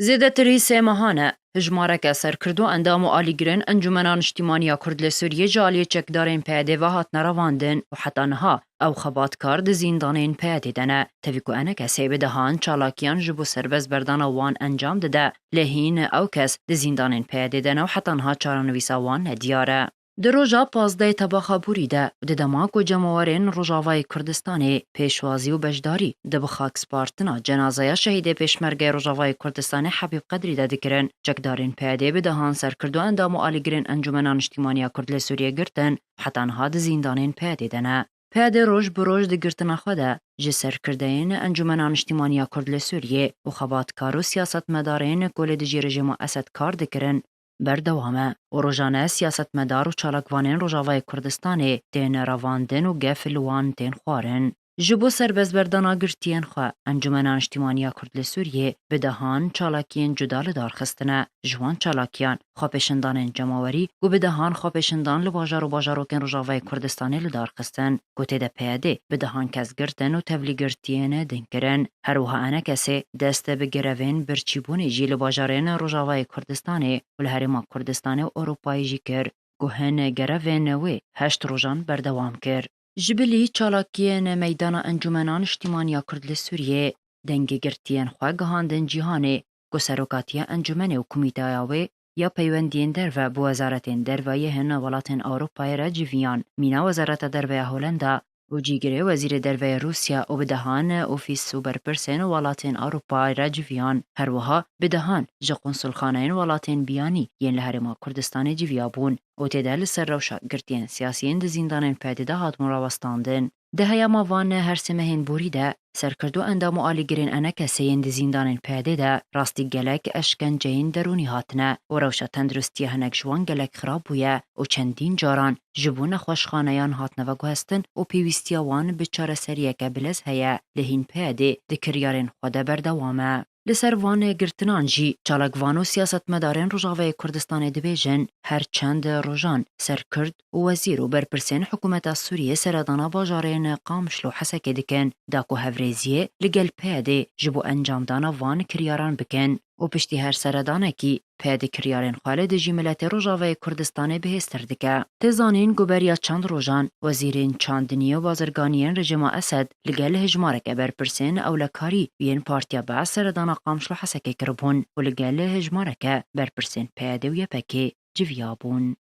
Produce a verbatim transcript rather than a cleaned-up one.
Zêdetirî sê mehan e, hijmareke serkirdû, endam û alîgirên Encûmena Niştîmaniya Kurd li Sûriyê ji aliyê çekdarên P Y D ve hatine revandin û heta niha ew xebatkar di zîndanên P Y D de ne. Tevî ku enekesê bi dehan çalakiyan ji bo serbestberdana wan encam dide, lê hîn ew kes di zîndanên P Y D de ne û heta niha çarenivîsa wan nediyar e. Di roja pazdehê Tebaxa Borî de û di dema ku cemawerên Rojavayê Kurdistanê pêşwazî û beşdarî di bi xakspartina cenazeya şehîdê Pêşmergeyê Rojavayê Kurdistanê Hebîb Qedrî de dikirin, çekdarên P Y D bi dehan serkirdû, endam û alîgirên Encûmena Niştîmaniya Kurd li Sûriyê girtin û heta niha di zîndanên P Y D de ne. P Y D roj bi roj di girtina xwe de ji serkirdeyên Encûmena Niştîmaniya Kurd li Sûriyê û xebatkar û siyasetmedarên ku li dijî rejîma Esed kar dikirin, berdewam e û rojane siyasetmedar û çalakvanên Rojavayê Kurdistanê tên revandin û gef li wan tên xwarin. Ji bo serbestberdana girtiyên xwe, Encûmena Niştîmaniya Kurd li Sûriyê bi dehan çalakiyên cuda li dar xistine. Ji wan çalakiyan, xwepêşandanên cemawerî ku bi dehan xwepêşandan li bajar û bajarokên Rojavayê Kurdistanê li dar xistin, ku tê de P Y D bi dehan kes girtin û tevlî girtiyên din kirin. Her wiha enekesê dest bi grevên birçîbûnê jî li bajarên Rojavayê Kurdistanê û li Herêma Kurdistanê û Ewropayê jî kir, ku hin grevên wê heşt rojan berdewam kir. Ji bilî çalakiyên meydana Encûmena Niştîmaniya Kurd li Sûriyê, dengê girtiyên xwe gihandin cîhanê, ku serokatiya encûmenê û komîteya wê ya peywendiyên derve bi wezaretên derve yê hin welatên Ewropayê re civiyan, mîna Wezareta Derve ya Holenda û cîgirê Wezîrê Derve yê Rûsya û bi dehan ofîs û berpirsên welatên Ewropayê re civiyan. Her wiha bi dehan ji qunsulxaneyên welatên biyanî yên li Herêma Kurdistanê civiya bûn û tê de li ser rewşa girtiyên siyasiyên di zîndanên P Y D de hatibûn rawestandin. Di heyama van her sê mehên borî de, serkirdû, endam û alîgirên enekesê yên di zîndanên P Y D de rastî gelek eşkenceyên derûnî hatine û rewşa tenduristiya hinek ji wan gelek xirab bûye û çendîn caran ji bo nexweşxaneyan hatine veguhestin û pêwîstiya wan bi çareseriyeke bilez heye, lê hîn P Y D di kiryarên xwe de berdewam e. Li ser van girtinan jî çalakvan û siyasetmedarên Rojavayê Kurdistanê dibêjin, her çend rojan serkird û wezîr û berpirsên hikûmeta Sûriyê seredana bajarên Qamişlo û Hesekê dikin, da ku hevrêziyê li gel P Y D ji bo encamdana van kiryaran bikin û piştî her seredanekî P Y D kiryarên xwe li dijî miletê Rojavayê Kurdistanê bihêztir dike. Tê zanîn ku beriya çend rojan wezîrên çandiniyê û bazirganiyên rejîma Esed li gel hejmareke berpirsên ewlekarî yên Partiya Be'es seredana Qamişlo Hesekê kiribûn û li gel hejmareke berpirsên P Y D û Y P G civiyabûn.